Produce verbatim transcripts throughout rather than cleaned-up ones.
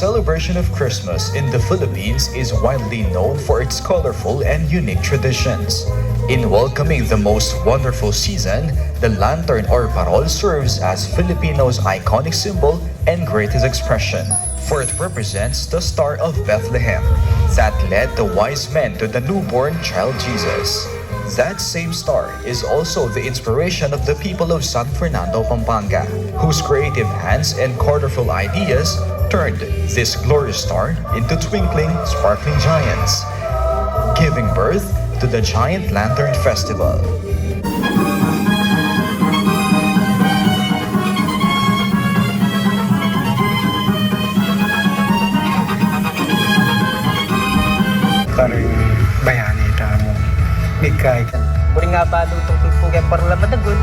Celebration of Christmas in the Philippines is widely known for its colorful and unique traditions. In welcoming the most wonderful season, the lantern or parol serves as Filipinos' iconic symbol and greatest expression, for it represents the Star of Bethlehem that led the wise men to the newborn child Jesus. That same star is also the inspiration of the people of San Fernando, Pampanga, whose creative hands and colorful ideas turned this glorious star into twinkling, sparkling giants, giving birth to the Giant Lantern Festival. Karing bayani tamu. Bigay. Buri nga balu tungkul ku keng parol a matagun.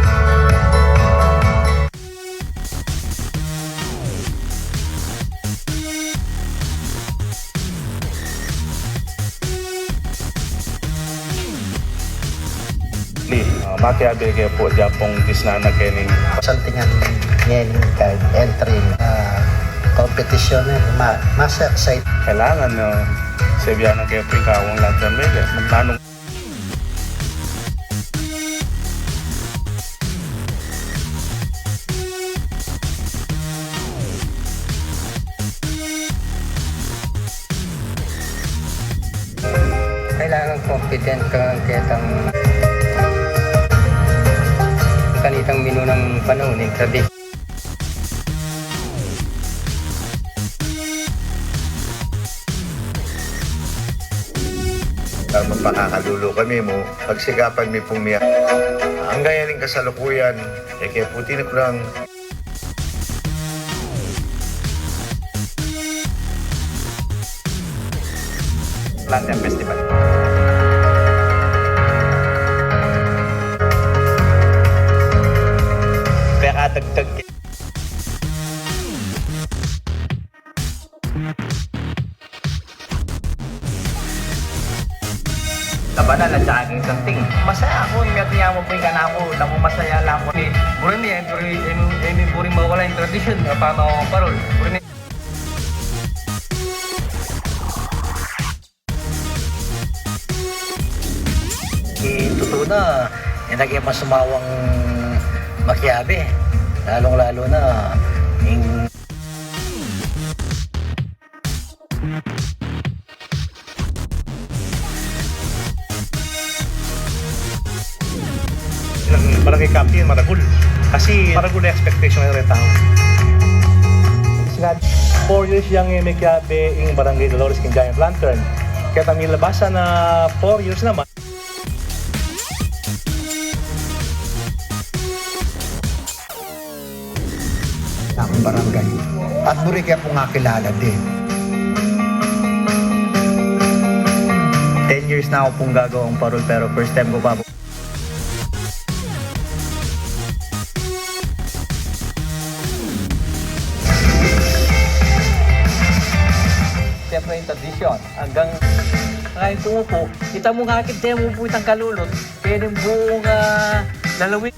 Li, ah, makiabe ke pu, Japong disnana kening. Santingan ngening kay entry, ah, competition, eh, ma-, mas excite. Kailangan, ah, sabihan na ke pu ing kawang lantern maker. Magtanong. Kailangan confident ka ng ketang kanitang minunang panahon, eh, sabi. Para mapakalulu kami mu, pagsikapan mi pung miya. Angga ing kasalukuyan, e ke pu tinukrang. Lantern Festival. Pekadagdag. Labanan at saka king santing. Masaya aku, ing miyati mu pu ing kanaku, tamu masaya la mu. Buri mi, e mi, e mi, e mi buri mawala ing tradisyon, e, pamaparol. Buri mi. Ing tutu na, e na ke masumawang makiabe. Lalung-lalu na, ing Ilang barangay captain, maragul. Kasi maragul a expectation ng retang. Four years yang, e, mekiabe ing Barangay Dolores king Giant Lantern. Keta milabasan na four years naman. Akung barangay. At buri ke pung akilala din. Ten years na aku pung gagawang parol, pero first time ku pa pu. Siyempre, ing tradisyon. Anggang, anggang kumupu, ita mu nga, kit de mu pu itang kalulut, pwede buong, ah, lalawin.